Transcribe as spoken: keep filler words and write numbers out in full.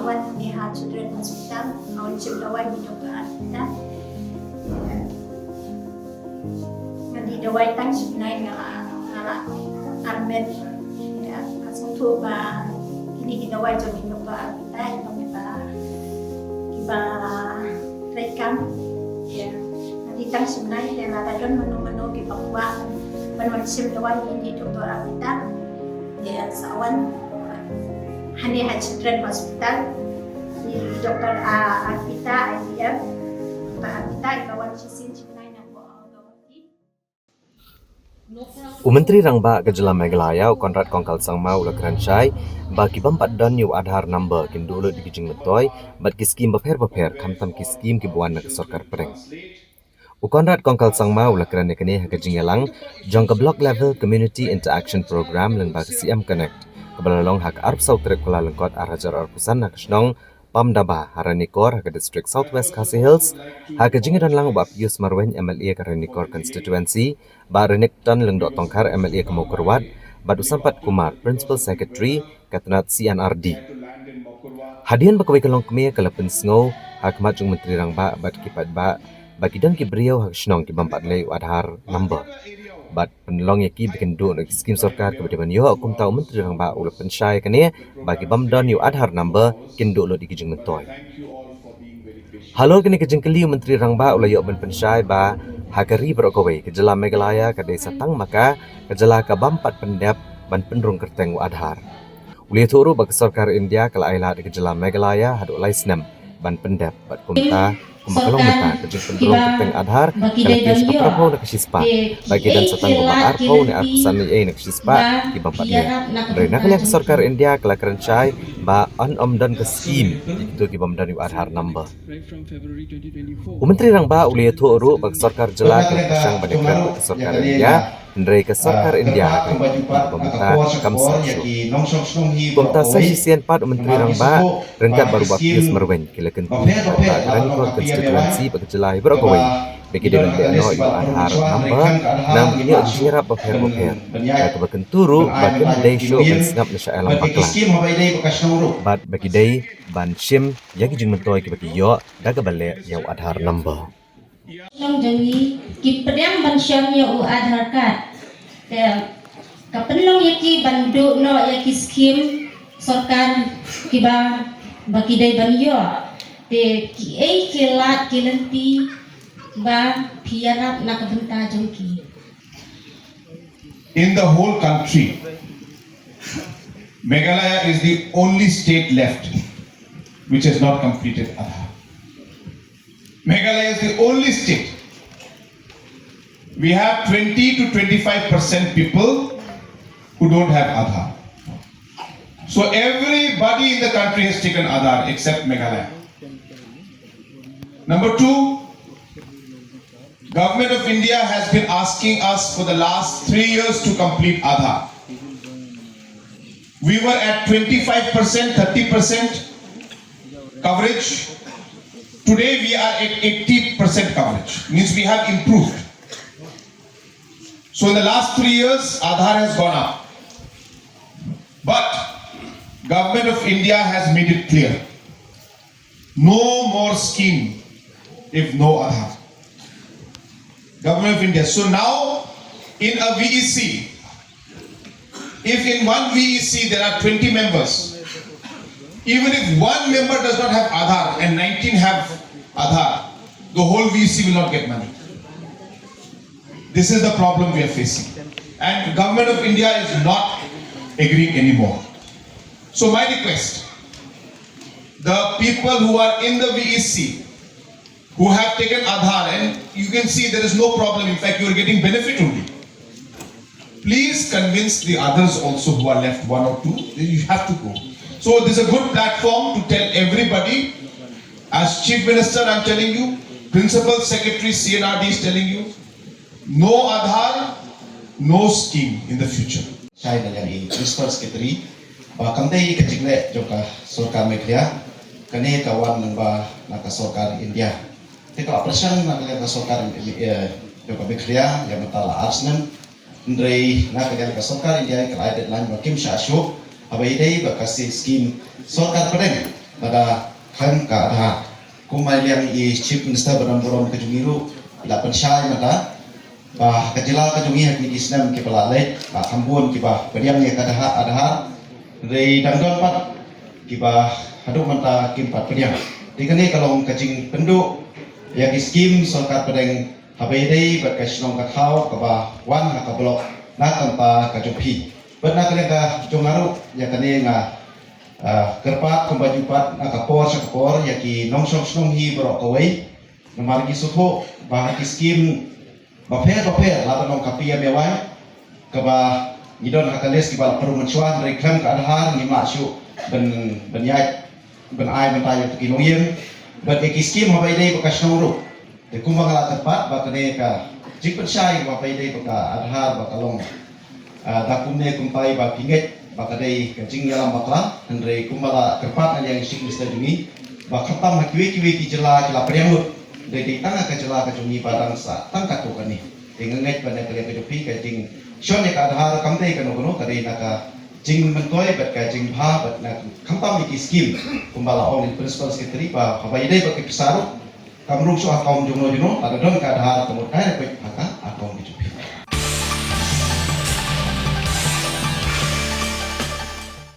Wan ni ha Children Hospital, nga wan shim dawai ni Doktor Arpita. Nga dih dawai tang shi bnai nga la, nga la armet. Ïa, nga sngewthuh ba kine ki dawai jong i Doktor Arpita, i ba, i ba treikam. Ïa, nga dih tang shi bnai, ïa, lada don mano mano kiba kwah ban wan shim dawai ni Doktor Arpita. Ïa, sa wan hangne ha Children Hospital. I Doktor, ah, Arpita, I V F. Doktor Arpita, i ba wan shisien shi bnai na Guwahati. U Myntri Rangbah ka Jylla Meghalaya, u Conrad Kongkal Sangma, u la kren shai ba ki bym pat don ïa u Aadhaar number kin duh lut ïa ki jingmyntoi bad ki skim bapher bapher, khamtam ki skim kiba wan na ka sorkar pdeng. U Conrad Kongkal Sangma u la kren ïa kane ha ka jingïalang jong ka Block Level Community Interaction Program lyngba ka C M Connect, kaba la long ha ka arphew saw tarik Kyllalyngkot ar hajar arphew san ha ka shnong Pamdaba ha Ranikor ha ka District South West Khasi Hills, ha ka jingïadonlang u Bah Pius Marwein, M L A ka Ranikor Constituency, Bah Renikton Lyngdoh Tongkhar, M L A ka Mawkyrwat, bad u Sampath Kumar, Principal Secretary ka tnat C N R D. Hadien ba kawei ka longkmie ka la pynsngew ha khmat jong u Myntri Rangbah bad ki paidbah ba ki don ki briew ha ka shnong ki bym pat leh ïa u Aadhaar number bad pynlong ïa ki ba kin duh na ki skim sorkar kaba dei ban ïoh, kumta u Myntri Rangbah u la pynshai ïa kane ba ki bym don ïa u Aadhaar number kin duh lut ïa ki jingmyntoi. Halor kane ka jingkylli, u Myntri Rangbah u la ïoh ban pynshai ba ha ka ri baroh kawei, ka Jylla Meghalaya ka dei sa tang ma ka ka jylla ka bym pat pyndep ban pynrung kyrteng u Aadhaar. U la ïathuh ruh ba ka sorkar India ka la ailad ïa ka Jylla Meghalaya haduh lai snem ban pyndep bad kumta, kumba ka long mynta, ka jingpynrung kyrteng Aadhaar ka la plie sa ka phraphew na ka shispah bad ki don sa tang kumba arphew ne arphew san eiei na ka shispah ki bym pat leh. Hynrei na ka liang ka sorkar India ka la kren shai ba yn ym don ka skim ïa kito ki bym don ïa u Aadhaar number. U Myntri Rangbah u la ïathuh ruh ba ka sorkar jylla ka la pyrshang ban ïakren bad ka sorkar India, hynrei ka sorkar India ka la ïathuh ba mynta kam sah shuh. Kumta sa shisien pat u Myntri Rangbah ryngkat bad u Bah Pius Marwein ki la kyntu ïa ka Ranikor Constituency bad ka jylla hi baroh kawei ba ki dei ban leh noh ïa u Aadhaar number, namar ba ki ïoh jingïarap bapher bapher. Da kaba kyntu ruh ba kim dei shuh ban sngap na sha ïalam bakla bad ba ki dei ban shim ïa ki jingmyntoi kiba ki ïoh da kaba leh ïa u Aadhaar number. Shnong jong ngi ki pdiang ban shim ïa u Aadhaar card. Te ka pynlong ïa ki ban duh noh ïa ki skim sorkar kiba, ba ki dei ban ïoh. Te kiei ki lad ki lynti ba phi ïarap na ka bynta jong ki. In the whole country, Meghalaya is the only state left which has not completed Aadhaar. Meghalaya is the only state. We have twenty to twenty-five percent people who don't have Aadhaar. So everybody in the country has taken Aadhaar except Meghalaya. Number two, Government of India has been asking us for the last three years to complete Aadhaar. We were at twenty-five percent, thirty percent coverage. Today we are at eighty percent coverage. Means we have improved. So in the last three years, Aadhaar has gone up. But Government of India has made it clear. No more scheme if no Aadhaar. Government of India. So now, in a V E C, if in one V E C there are twenty members, even if one member does not have Aadhaar and nineteen have Aadhaar, the whole V E C will not get money. This is the problem we are facing. And Government of India is not agreeing anymore. So my request, the people who are in the V E C, who have taken Aadhaar, and you can see there is no problem, in fact, you are getting benefit only. Please convince the others also who are left, one or two, that you have to go. So this is a good platform to tell everybody, as Chief Minister, I'm telling you, Principal Secretary C N R D is telling you, no Aadhaar, no scheme in the future. Shai na liang i Principal Secretary ba kam dei ka jingleh jong ka sorkar Meghalaya, kane ka wan lyngba na ka sorkar India. Te ka la pyrshang na ka liang ka sorkar, eh, jong ka Meghalaya ïa mynta la ar snem. Hynrei na ka liang ka sorkar India ka la ai deadline ba kim shah shuh haba ïadei bad ka skim sorkar pdeng. Lada khlem ka Aadhaar, kumba liang i Chief Minister ba don burom ka jong ngi ruh i la pynshai mynta ba ka jylla ka jong ngi ha kine ki snem kiba la leit, ba kham bun kiba pdiang ïa ka Aadhaar, Aadhaar. Hynrei dang don pat kiba haduh mynta kim pat pdiang. Te kane ka long ka jingpynduh ïa ki skim sorkar pdeng haba ïadei bad ka shnong ka thaw kaba wan ha ka block na ka bynta ka jong phi. Bad na ka liang ka jong nga ruh, ïa kane nga, ah, kyrpad kumba ju pat na ka por sha ka por ïa ki nongshong shnong hi baroh kawei. Namar ngi sngewthuh ba ha ki skim bapher bapher, la ban long ka P M A Y kaba ngi don ha ka list kiba la pynrung mynshuwa, hynrei khlem ka Aadhaar ngim lah shuh ban, ban ïaid, ban ai mynta ïa ki nongïing. Bad ïa ki skim haba ïadei bad ka shnong ruh, te kumba nga la kyrpad ba kane ka jingpynshai ba haba ïadei bad ka Aadhaar ba ka long, ah, da kumne kumtai ba phi ngeit ba ka dei ka jingïalam bakla, hynrei kumba la kyrpad na liang i Chief Minister jong ngi ba khamtam ha kiwei kiwei ki jylla ki la pdiang lut, hynrei dei tang ha ka jylla ka jong ngi ba dang sah tang katto katne. Te nga ngeit ba na ka liang ka jong phi ka jingshon ïa ka Aadhaar kam dei kano kano, ka dei na ka jingmyntoi bad ka jingbha bad na khamtam ïa ki skim, kumba la ong i Principal Secretary ba haba ïadei bad ki pisa ruh kam rung shuh ha account jongno jongno, lada don ka Aadhaar ka mut direct peit ha ka account ka jong phi.